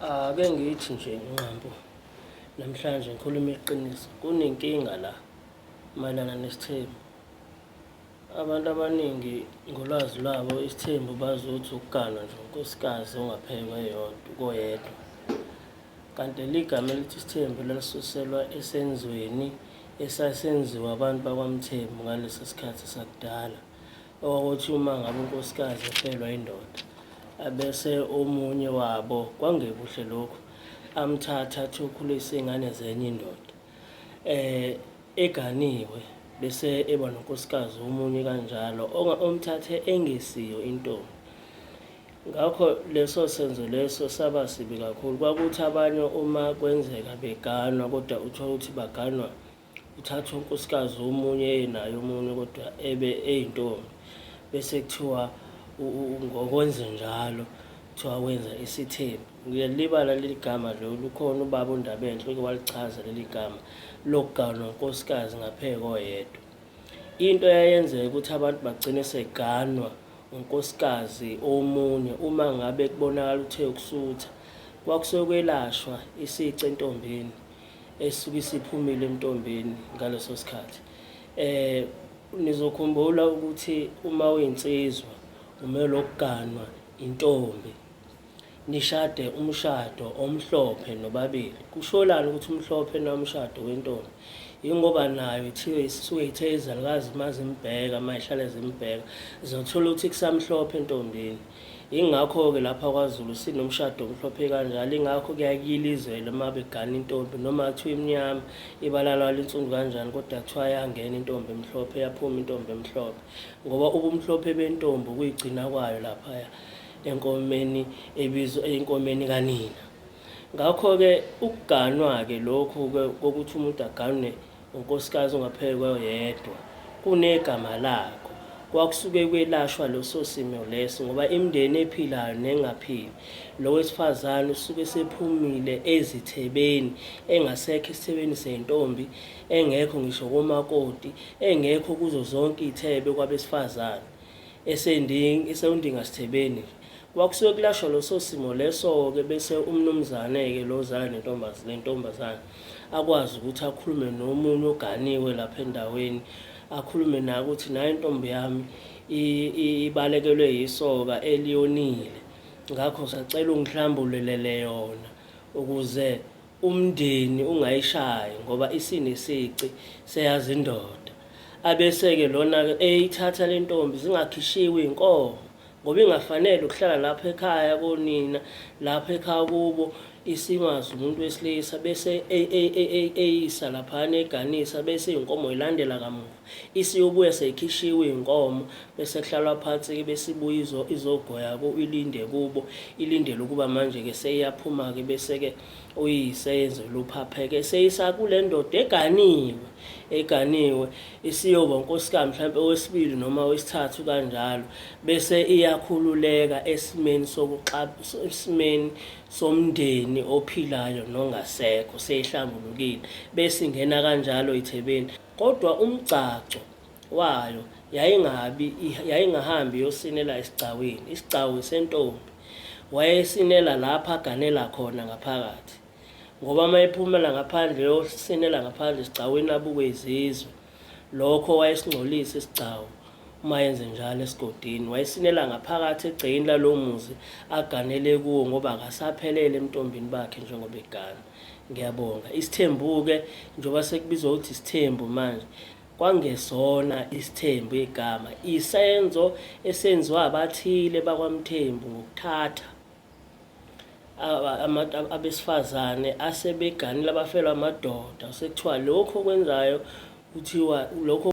Ake ngithi nje Nqampu, namhlanje ngikhuluma iqiniso, kunenkinga la mayelana nesithembu. Abantu abaningi ngolwazi lwabo isithembu bazi ukuthi ukuganwa nje unkosikazi ongaphekwa eyodwa koyedwa. Kanti leli gama elithi isithembu lalisuselwa esenzweni esasenziwa abantu bakwaMthembu ngaleso sikhathi sakudala. Okwakuthi uma ngabe unkosikazi efelwa indoda, abese omunye wabo, kwangekuhle lokhu, amthathe athi ukhulisa iy'ngane zenye indoda eganiwe bese eba nonkosikazi omunye kanjalo omthathe engesiyo intombi. Ngakho leso senzo leso saba sibi kakhulu. Kwakuthi abanye uma kwenzeka beganwa kodwa uthole ukuthi baganwa uthatha unkosikazi womunye enaye omunye kodwa ebe eyintombi bese kuthiwa ngokwenze njalo kuthiwa wenza isithembu. Ngiyalibala leli gama lolu, ukhona ubaba uNdabenhle oke walichaza leli gama lokuganwa unkosikazi ngaphezu koyedwa. Into eyayenzeka ukuthi abantu bagcine seganwa unkosikazi omunye uma ngabe kubonakala uthe ukusutha, kwakusuke kwelashwa isici entombini esuke isiphumile entombini ngaleso sikhathi. Nizokhumbula ukuthi uma uyinsizwa umelwe ukuganwa intombi, nishade umshado omhlophe nobabili. Kusholani ukuthi umhlophe na umshado wentombi? Yingoba nayo ithiwe isuke ithe izalukazi uma zimbheka, uma zihlale zimbheka, zizothola ukuthi kusamhlophe entombini. Yingakho-ke lapha kwaZulu sinomshado omhlophe kanjalo, ingakho kuyakilizela uma begana intombi noma kuthiwa imnyama, ibala layo linsundu kanjani, kodwa kuthiwa yangena intombi emhlophe, yaphuma intombi emhlophe. Ngoba ubumhlophe bentombi ukuyigcina kwayo laphaya enkomeni ebizwa enkomeni kanina. Ngakho-ke ukuganwa-ke lokhu-ke kokuthi umuntu aganwe unkosikazi ongaphezu koyedwa kunegama lakho. Kwakusuke kwelashwa leso simo leso ngoba imindeni ephilayo nengaphili, lo wesifazane usuke esephumile ezithebeni, engasekho esithebeni sey'ntombi, engekho ngisho komakoti, engekho kuzo zonke iy'thebe kwabesifazane, esewundingasithebeni nje. Kwakusuke kulashwa leso simo leso-ke bese umnumzane-ke lo ozala nentombazane akwazi ukuthi akhulume nomunye oganiwe lapha endaweni, akhulume naye ukuthi nayi intombi yami ibalekelwe yisoka eliyonile, ngakho sacela ungihlambululele yona ukuze umndeni ungayishayi ngoba isinesici seyazi indoda. Abese-ke lona-ke eyithatha le ntombi zingakhishiwe iy'nkomo ngoba ingafanele ukuhlala lapha ekhaya konina, lapha ekhaya kubo isimazi umuntu wesilisa bese eyisa laphana eganisa bese iy'nkomo ilandela kamuva. Isiyobuya seyikhishiwe iy'nkomo bese kuhlalwa phansi-ke bese ibuya izogoya ilinde kubo, ilindele ukuba manje-ke seyiyaphuma-ke bese-ke uyise yenzelwa uphapheke seyisa kule ndoda eganiwe eganiwe isiyoba unkosikazi mhlawumbe owesibili noma owesithathu kanjalo bese iyakhululeka esimeni esimeni somndeni ophilayo nongasekho seyihlambulukile bese ingena kanjalo ithebeni. Kodwa umgcagco wayo yayingabi yayingahambi iyosinela esigcawini, isigcawu sentombi wayesinela lapha aganela khona ngaphakathi. Ngoba uma ephumela ngaphandle eyosinela ngaphandle esigcawini abukwe izizwe, lokho wayesingcolisa isigcawu uma yenze njalo esigodini. Wayesinela ngaphakathi egcekeni lalowo muzi aganele kuwo ngoba akasaphelele ebuntombini bakhe njengoba egana. Ngiyabonga. Isithembu-ke njengoba sekubizwa ukuthi isithembu manje, kwangesona isithembu igama, isenzo esenziwa abathile bakwaMthembu ngokuthatha abesifazane asebeganile abafelwa amadoda, sekuthiwa lokhu okwenzayo kuthiwa lokho.